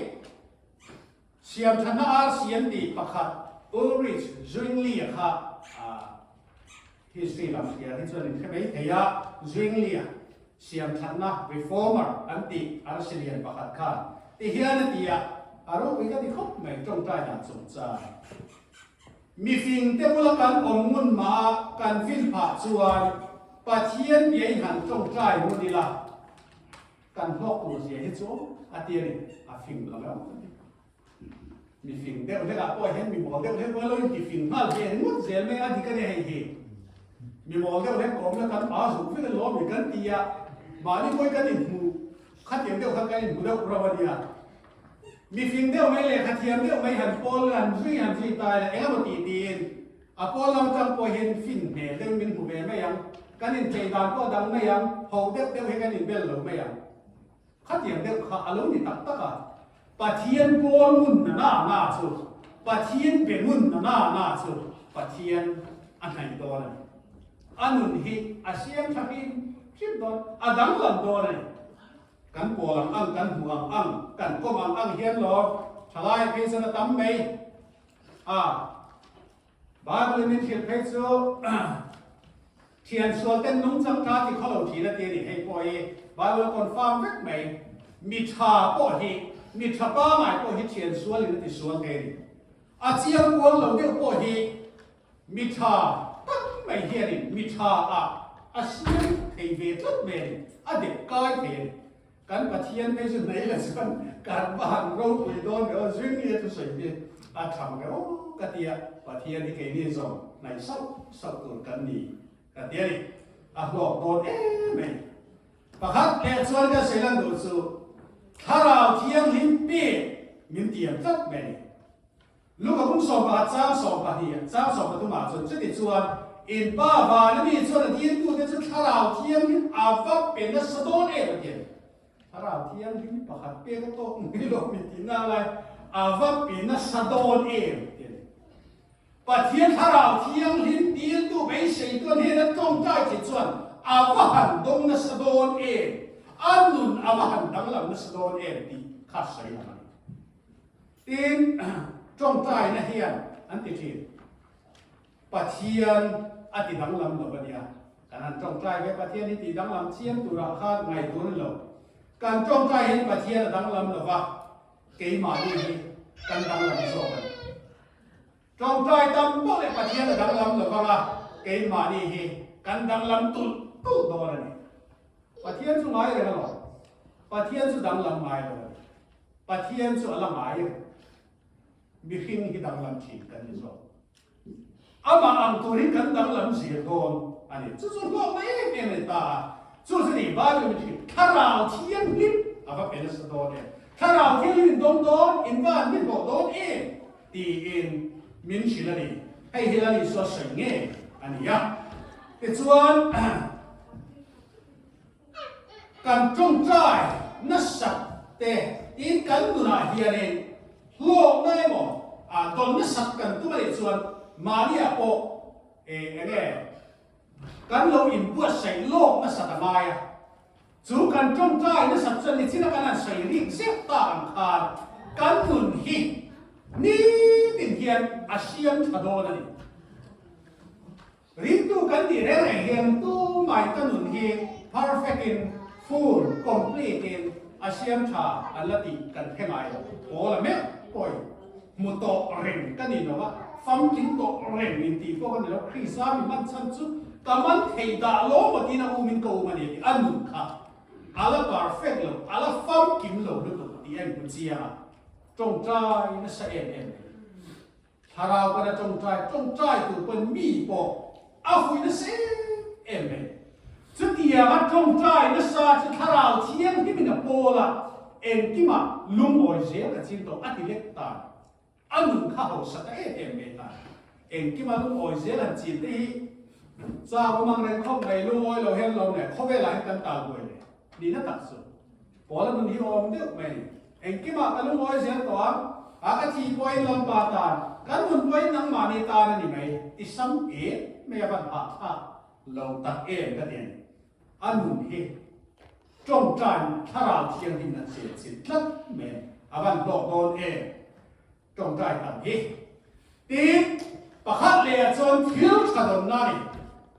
Siamthatna RCM tih pakhat Ulrich Zwingli-a kha history lam hria hi chuan in hre mai thei a, Zwingli-a siamthatna reformer an tih arsi lian pakhat khan ti hian a ti a, a ropui ka ti khawp mai tawngtai dan chungchang. Mifingte bula kan awm ngun mah a kan fin phah chuan Pathian biain han tawngtai ngun ila, Kan hlawk tur zia hi chu a ti a ni, a fing lo reuh a ni. Mi fing deuh hlekah pawh hian mi mawl deuh hlek lo inti fing nghal ve ngawt zel mai a dik a ni hei hi. Mi mawl deuh hlek kawmna kan pa zuk vek alawm mi kan ti a, mahni pawhin kan inhmu khatiang deuh khan kan inhmu deuh rauh a nia. Mi fing deuh mai leh khathiam deuh mai han pawl han zui han zui ta ila eng emaw tih tiin A pawl lam tang pawh hian fin hmel deuhin min hmu ve mai ang, kan inchei dan pawh a dang mai ang, ho deuh deuh hi kan inbel lo mai ang. Khatiang deuh kha a lo ni tak tak a, Pathian pawl ngun na na na chu, Pathian be ngun na na na chu Pathian a hnaih dawn a ni. A nun hi a siam tha hrim hrim dawn, a danglam dawn a ni. Kan pawl ang ang, kan hmuh ang ang, kan kawm ang ang hian lo thalai phei chuan a tam mai. A Bible in min hrilh phei chu thian sual ten nungchang tha ti khawlo thin a ti a ni. Hei pawh hi Bible confirm vek mai. Mi tha pawh hi, mi tha pangai pawh hi thian sual in a ti sual thei a ni. A chiang kuang lo deuh pawh hi mi tha tak mai hianin mi tha ah a siam thei ve tlat mai a ni. A dep kai thei a ni. Kan Pathian phei chu hnei la chuan kan va han ropui dawn ve aw, Zwingli a thusawi hi a tha ve aw ka ti a, Pathian hi keini zawng hnaih sauh sauh tur kan ni ka ti a ni, a hlawk dawn em mai. Pakhat leh chuan ka sawi lan duh chu Thlarau Thianghlim pek min tiam tlat mai a ni. Luka kum 11 chang 12 chang 13 ah chuan chuti chuan in pa van a mi chuan a diltute chu Thlarau Thianghlim a va pe nasa dawn em a ti a ni. Thlarau Thianghlim pakhat pek a tawk mai lo mi tihna lai a va pe nasa dawn em a ti a ni. Pathian Thlarau Thianghlim diltu beiseitu a hnena tawngtai chi chuan a va han dawng nasa dawn em, a nun a va han danglam nasa dawn em tih kha sawi ang a ni. Tin, tawngtaina hian an ti thin. Pathian a ti danglam lo a nia. Kan han tawngtai ve Pathian hi tih danglam chiam turah khan ngaih tur a ni lo. Kan tawngtai hian Pathian a danglam lo va, keimahni hi kan danglam zawk a ni. Tawngtai tam pawh leh Pathian a danglam lo vang a, keimahni hi kan danglam tulh tulh dawn a ni. Pathian chu ngai reng alawm. Pathian chu danglam ngai lo a ni. Pathian chu a la ngai reng. Mihring hi danglam thin kan ni zawk. Amah ang turin kan danglam zir dawn a ni. Chu chu hlawkna em em a ni ta a. Chu chu ni Bible in hrilh, Thlarau Thianghlim a va pe nasa dawn em? Thlarau Thianghlim in dawng dawn, in va an hmanhmawh dawn em? tiin min hrilh a ni. Hei hi Lal Isua sawi nge a ni a. Tichuan, Kan tawngtai nasat te tiin kan nunah hianin hlawkna emaw dawn nasat kan tum a nih chuan mahniah pawh eng nge kan lo inbuatsaih lawk nasat a ngai a. Chu kan tawngtai nasat chuan nichina kan han sawi rik zeuh tak ang khan kan nun hi nitin hian a siam tha dawn a ni. Ringtu kan tih reng reng hian tumai ka nun hi perfect in, full, complete in a siam tha an la tih kan hre ngai lo. Pawl a meuh pawhin hmu tawh reng ka ni lo a, famtling tawh reng in tih pawh ka ni lo. Krista mi hman chhan chu ka man thei dah lo maw tiin a um in ka um a ni a ti. A nun kha a la perfect lo, a la famkim lo lutuk tih a inhmu chiang a, tawngtai nasa em em mai. Thlarau kan a tawngtai tawngtai tur pawn mi pawh a vui nasa em em mai. Chutianga tawngtai nasa chu Thlarau Thianghlimin a pawl a, engkimah lungawi zel ka ching tawh a ti lek ta. A nun kha hausa ta em em mai ta. Engkima lungawi zel han chin te hi chak awm ang reng khawp mai lungawi lo hian lo neh khawvelah hian kan tal buai leh nihna tak chu Paula nun hi awm deuh mai a ni. Engkimah ka lungawi zel tawh ang, a ka thih pawhin Lalpa tan, kan nun pawhin nangmahni tan a ni mai ti sam em mai a van hahthlak lo tak em ka ti a ni. A nun hi tawngtai thlarau thianghlim a chel chil tlat mai a ni. A van hlawk dawn em? Tawngtai tam hi. Tin, pakhat leh ah chuan thil tha dawnna a ni.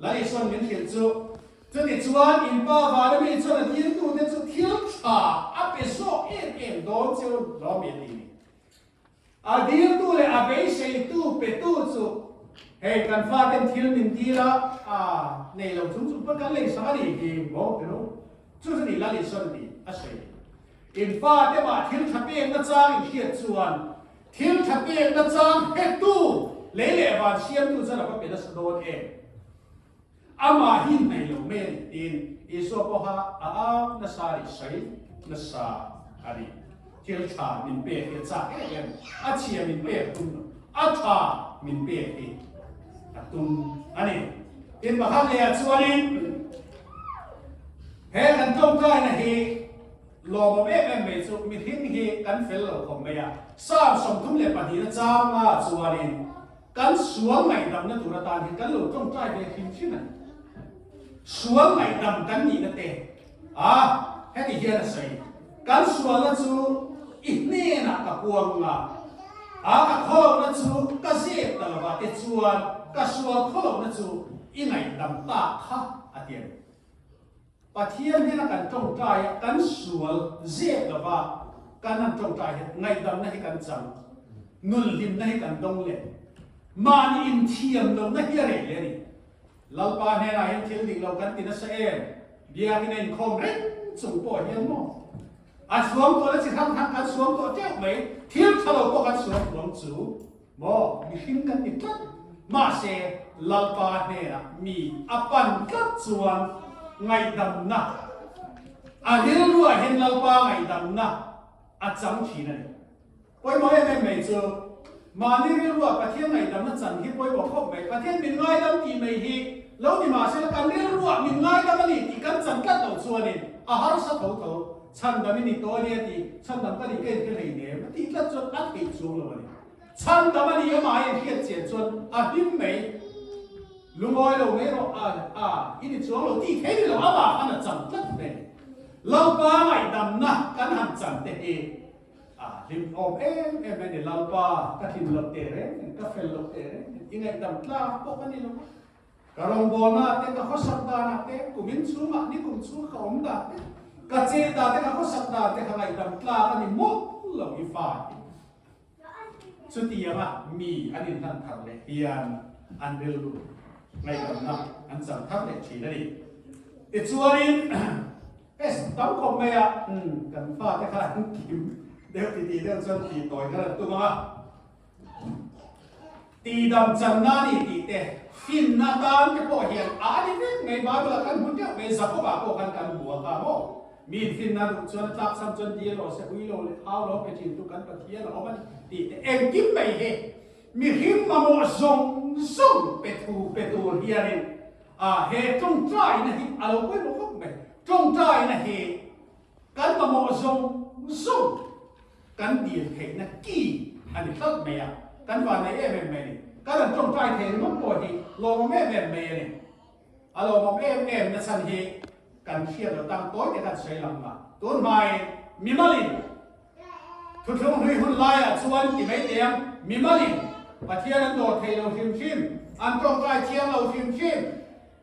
Lal Isuan min hrilh chu, Chuti chuan in pa vana mi chuan a diltute chu thil tha a pe zawk em em dawn cheu lawm i a ti ni. A diltu leh a beiseitu petu chu hei kan faten thil min dil a, a nei lo chung chung pawn kan lei sak a ni hi maw ti ru. Chu chu ni Lal Isuan ti a sawi. In fate mah thil tha pekna chang in hriat chuan thil tha pekna chang hettu lei leh van siamtu chuan a va pe nasa dawn em? Amah hi hnaih lo mai a ni tiin Isua pawha a au nasa a ni, sawi nasa a ni. Thil tha min pek hi a chak em em, a chhia min pek tum lo, a tha min pek hi a tum a ni. Tin pakhat lehah chuanin he kan tawngtaina hi Lawmawm em em mai chu mihring hi kan fel lo khawp mai a, Psalm 32 na changa chuanin kan sual ngaihdamna tur atan hian kan lo tawngtai ve hrim hrim a ni. Sual ngaihdam kan nihna te a heti hian a sawi, Kan sualna chu i hnenah ka puang a, a ka khawlohna chu ka zep ta lova te chuan ka sual khawlohna chu i ngaihdam tak kha a ti a ni. Pathian hnena kan tawngtai a, kan sual zep lova kan han tawngtai hian ngaihdamna hi kan chang, nunhlimna hi kan dawng leh, mahni inthiam lohna hi a reh leh a ni. Lalpa hnenah hian thil dik lo kan ti nasa em? Biakina inkhawm reng chung pawh hian maw? A suam tawh na chi hrang hrang kan suam tawh teuh mai, thil tha lo pawh kan suam tuang chu maw? Mihring kan ni tlat. Mahse, Lalpa hnenah mi a pan tlat chuan ngaihdamna, a rilruah hian Lalpa ngaihdamna a chang thin a ni. Pawimawh em em mai chu, mahni rilruah Pathian ngaihdamna chan hi pawimawh khawp mai. Pathian min ngaidam tih mai hi lo ni mahse kan rilruah min ngaidam a ni tih kan chan tlat loh chuanin a harsa tho tho. Chhandam i ni tawh a nia tih chhandam ka nih ka inhre hleinem a tih tlat chuan a theih chuang lo a ni. Chhandam a ni amah in hriat chian chuan a hlim mai. Lungawi lo mai rawh a a i ni chuang lo tih thei ni lo amah khan a chang tlat mai. Lalpa ngaihdamna kan han chan te hi a hlim awm em em mai ni. Lalpa ka hlim loh teh reng in ka fel loh teh reng in i ngaihdam tlak pawh ka ni lo a. Ka rawngbawlna te ka khawsak danah te kumin chhungah ni kum chhung ka awm dan te ka chet dan te ka khawsak dan te ka ngaihdam tlak a ni mawlh lo i fa hi. Chutianga mi an inhlan thar leh hian an rilru ngaihdamna an chang thar leh thin a ni. Tichuanin test tam khawp mai a, kan fate kha an kim deuh ti tih deuh chuan tih tawi kha an tum ang a. Tihdam channa a ni tih te, finna tan te pawh hian a ni vek mai, Bible-ah kan hmu teuh mai, Jakob-ah pawh khan kan hmu a kha maw? Mi finna duh chuan a tlak chhan chuan dil rawh se, ui lo leh thau lo pe thin tu kan Pathian a awm a ni tih te engkim mai hi mihring mamawh zawng zawng pe thu pe tur hianin a he tawngtaina hi a lo pawimawh khawp mai. Tawngtaina hi kan mamawh zawng zawng kan dil theihna ki a ni tlat mai a, kan vannei em em mai a ni. Kan han tawngtai thei ringawt pawh hi lawmawm em em mai a ni. A lawmawm em em na chhan hi kan hriat lo tang tawi te khan sawi lang a, tun hmain mimalin thuthlung hlui hun laiah chuan ti mai teh ang, mimalin Pathian an dawr thei lo hrim hrim, an tawngtai thiang lo hrim hrim,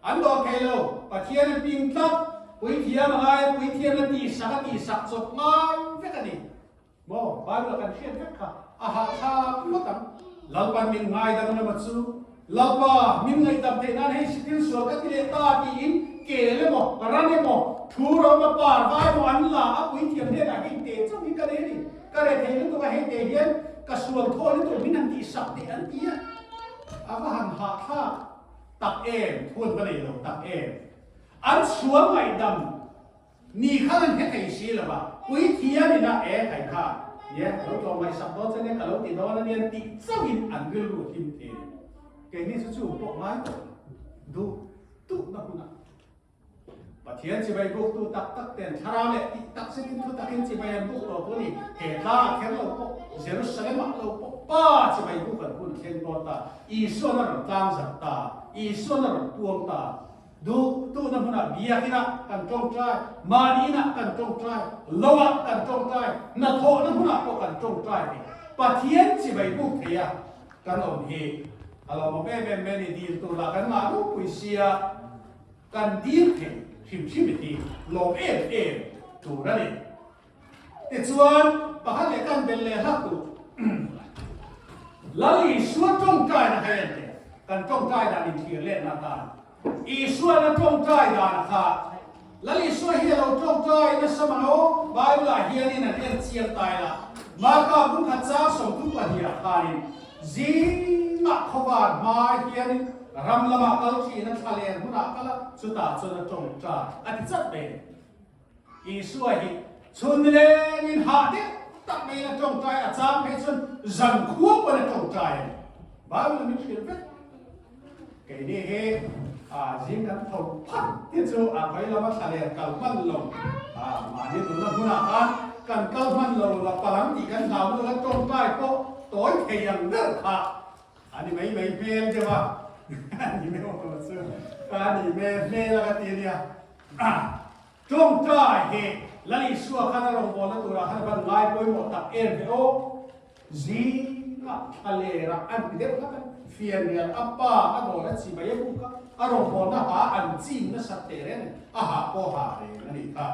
an dawr thei lo, Pathian a ping tlat, puithiam a ngai a, puithiam a tihsak a tihsak chawp ngai vek a ni. Maw, Bible-a kan hriat vek kha a hahthlak ngawt ang. Lalpan min ngaidam lama chu, Lalpa, min ngaihdam theih nan hei thil sual ka ti leh ta tiin kel emaw, ran emaw, thu ro emaw, par vai emaw an la a puithiam hnenah hei teh chauh hi ka nei a ni. Ka rethei lutuk a, hei teh hian ka sual thaw lutuk min han tihsak teh an ti a. A va han hahthlak tak em, thu an va nei lo tak em. An sual ngaihdam. Ni khan an hre thei si lo va, puithiam ina e khai kha nia lo tlawm ngaihsak dawn che nia ka lo ti dawn a nia tih chauhin an rilru a hlim thei a ni. Keini chu chu pawh ngai tawh lo. Duh duhna hunah Pathian chibai buktu tak tak ten thlarau leh tih tak zetin thu takin chibai an buk tawh tu a ni. He tla kher lo pawh, Jerusalem ah lo pawh Pa chibai buk an hun thleng dawn ta. Isuan a rawn tlang zat ta. Isuan a rawn puang ta. Duh duhna hmunah biakinah kan tawngtai, mahni inah kan tawngtai, loah kan tawngtai, hnathawhna hmunah pawh kan tawngtai thei. Pathian chibai buk thei a kan awm hi a lawmawm em em mai a ni. Dil tur lah kan ngah ropui sia. Kan dil thei hrim hrim hi lawm em em tur a ni. Tichuan, pakhat leh kan bel leh hlak duh. Lal Isua tawngtaina kha en teh, kan tawngtai dan inthlir letna atan. Isuana tawngtai dan kha Lal Isua hi a lo tawngtai nasa mang aw, Bible-ah hianin an en chiang tai la. Marka bungkhat chang 32 ah khanin Zingah khawvar hma hianin ram lamah kal thin a thla len hunah kal a, chutah chuan a tawngtai a ti chat mai a ni. Isua hi chhun nilengin hah deuh tak maiin a tawngtai, a chang phei chuan zan khua pawn a tawngtai a ni. Bible min hrilh vek. Keini hi zing kan tho phat te chu a khawi lama thla len kal hman lo, mahni nunna hmunah khan kan kal hman lo la palang tih kan hlau lutuk a, tawngtai pawh tawi thei ang ber kha a ni mai mai hmel deuh a, a ni mai awm chu a ni mai hmel a ka ti a nia. Tawngtai hi Lal Isua khan a rawngbawlna turah khan a van ngai pawimawh tak em ve aw. Zingah thla lerah an ti deuh hlak a, fianrial a pa a dawn a chi mai a buk a, a rawngbawlna ha an chim nasat teh reng a ha pawh ha reng a nih kha.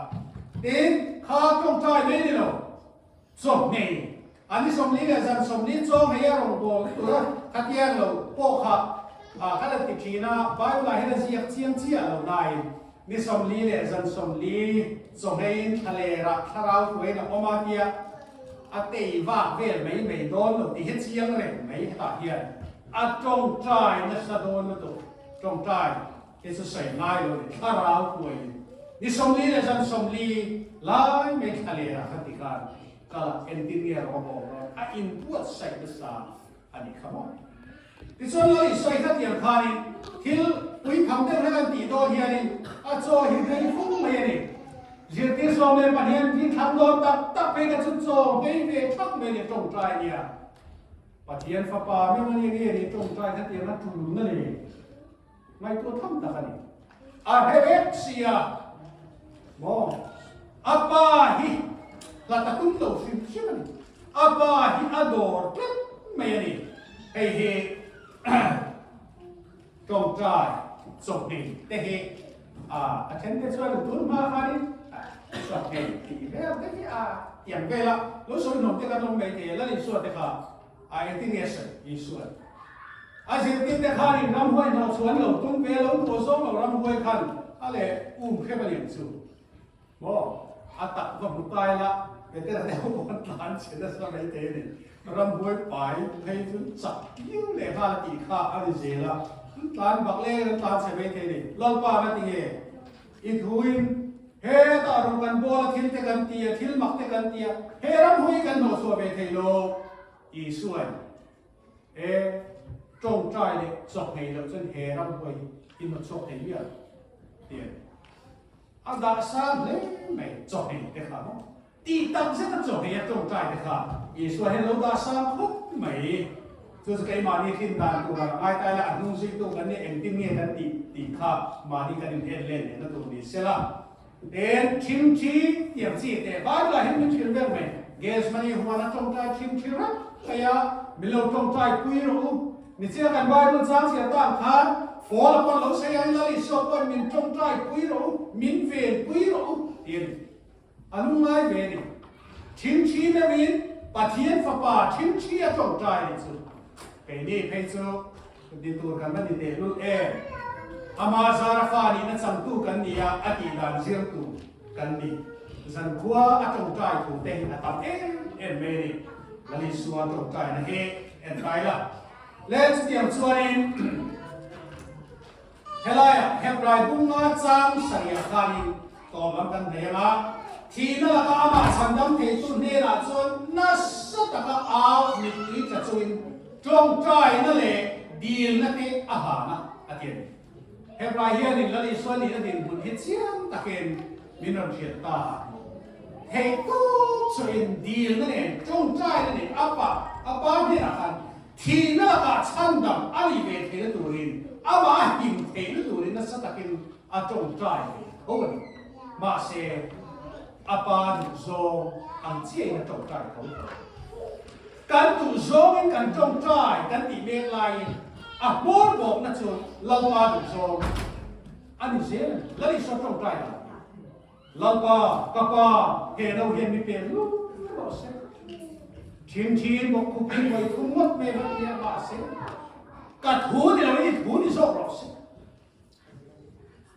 Tin, kha tawngtai mai ni lo, chawhmei a ni 40 leh zan 40 chawnghei a rawngbawlna tura khatiang lo pawh kha khan an ti thin a, Bible ah hian a ziak chiang chiah lo nain ni 40 leh zan 40 chawhmeiin thla lerah thlarau hruaiin a awm a tia, A tei vak vel mai mai dawn lo tih hi chiang reng mai hetah hian a tawngtai nasa dawn lutuk. Tawngtai hi chu sawi ngai lo ni, thlarau huaiin ni 40 leh zan 40 lai mai thla lerah khan ti khan kal a, entin nge rawng a bawm dawn a inbuatsaih nasa a nih kha maw. Tichuan lo insawi kha tiang khanin thil puitham deuh hlek an tih dawn hianin a chaw hi rei fung mai a ni. Zirtir 12 an thi thlang dawn tak tak phei kha chu chaw nghei ve thak mai a ni tawngtai nia. Pathian fapa meuh a ni nge ni tawngtai kha tiang a tulna ni ngaihtuah tham tak a ni. A hre vek sia maw a pa hi hlat a tum lo hrim hrim a ni. A pa hi a dawr tlat mai a ni. Hei hi tawngtai chawhmeh te hi a then te chuan tun hma khanin chawhmeh tih vel te hi a tiang vel a, lo sawi hnawm te kan awm mai thei a, Lal Isua te kha a engtin nge sawi Isua'n a zirtir te khanin ramhuai hnawh chhuan lo tum ve lo duh zawng lo ramhuai khan a leh um hrep a lian chu. Maw? A tak va hmu tai la, Petera deuh pawh an tlan chhe nasa mai thei a ni. Ramhuai pai phei chu chak piu leh nghal a tih kha a ni zel a, an tlan bak leng an tlan chhe mai thei a ni. Lalpa nga ti nge? I thuin hetah rawn kan bawl a, thil te kan ti a, thil mak te kan ti a, he ramhuai kan hnawhchhuah ve thei lo, Isuain he tawngtai leh chawhmeh loh chuan he ramhuai hi i hnawtchhuak thei miah lo, ti a ni. A dah sang hle mai chawhmeh te kha maw? Tih tak zet a chawhmeh a tawngtai te kha Isua hian lo dah sang khawp mai. Chu chu keimahni hrin dan tur a ngai ta ila a hnung zuitu kan nih engtin nge kan tih tih kha mahni kan inhen len lehna tur ni sela. Tin, thimthi tiang chi teh Bible ah hian min hrilh vek mai. Gethsemane huan a tawngtai thimthi reng mai a, min lo tawngtai pui rawh u. Nichina kan Bible chang chhiar tan khan Paul a pawn lo sawi ang Lal Isua pawhin min tawngtai pui rawh u, min ven pui rawh u ti a ni. A lungngai ve a ni. Thimthi meuhin Pathian Fapa thimthi a tawngtai a nih chu. Keini phei chu ni tur kan va ni teh lul em. Ama zara fa nihna changtu kan ni a, a tih dan zirtu kan ni. Zankhua a tawngtai thu te hi a tam em em mai a ni. Lal Isua tawngtaina hi en kai la. Le chutiang chuanin helaiah Hebrai bunga chang sarih khanin tawm kan nei ang a, thihna laka amah chhandam theitu hnenah chuan nasa taka au mittui tla chungin tawngtaina leh. dilna te a hlan a, a ti a ni. Heplai hianin Lal Isua nihna dinhmun hi chiang takin min rawn hrilh ta a. Theihtawp sawiin dilna nen, tawngtaina nen a pa, a pa hnenah khan thihna lakah chhandam a nih ve theihna turin, amah a him theihna turin nasa takin a tawngtai ve tho a ni. Mahse, a pa duhzawng ang chiahin a tawngtai tho tho. Kan duh zawngin kan tawngtai kan tih mek laiin a hmawr bawkna chu Lalpa duh zawng a ni zel a ni. Lal Isua tawngtai dan hi Lalpa, ka Pa, he no hian mi pek lut rawh se. Thin thin bawk khup hi vawi thum ngawt mai va tia mahse ka thu ni loin i thu ni zawk rawh se.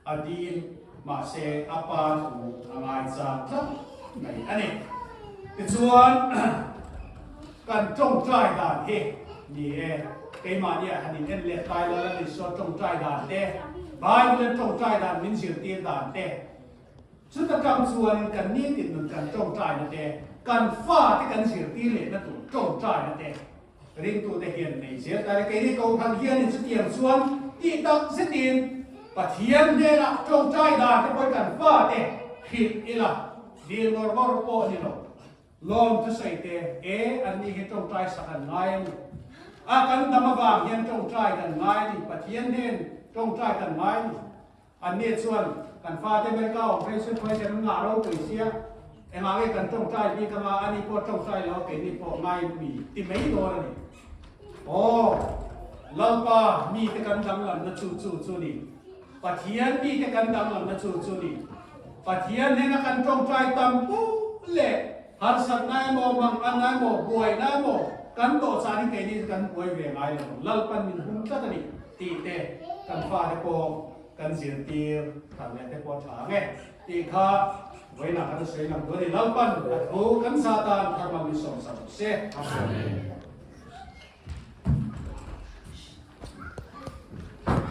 A dil, mahse a pa thu a ngaichang tlat mai a ni. Tichuan, kan tawngtai dan hi ni e, keimahnia han in en leh tai lal a ni saw tawngtai dan te, Bible-in tawngtai dan min zirtir dan te, chuta tang chuanin kan nitin nun kan tawngtaina te, kan fate kan zirtir lehna tur tawngtaina te, Ringtute hian nei zel ta le. Keini Kohhran hianin chutiang chuan tih tak zetin Pathian hnenah tawngtai dan te pawhin kan fate hrilh ila, dil ngawr ngawr pawh a ni lo. Lawm thusawi te, E, anni hi tawngtai sak an ngai a ni. A, kan dam avang hian tawngtai kan ngai a ni. Pathian hnen tawngtai kan ngai a ni. Anni chuan kan fate America awm phei chu khawi chen an ngah ropui sia, engah nge kan tawngtai bik anga ani pawh tawngtai lo keini pawh ngai mi ti mai dawn a ni. Aw, Lalpa mite kan danglamna chu chu chu ni. Pathian mite kan danglamna chu chu ni. Pathian hnena kan tawngtai tam puk leh harsatna emaw, manganna emaw, buaina emaw kan tawh chanin keini chu kan buai ve ngai lo. Lalpan min hum tlat a ni. Tih te kan fate pawh kan zirtir khat leh te pawh a tha ang e tih kha vawiinah kan sawi lang dawn a ni. Lalpan a thu kan zah tan thar man min sawm sak rawh se. Amen.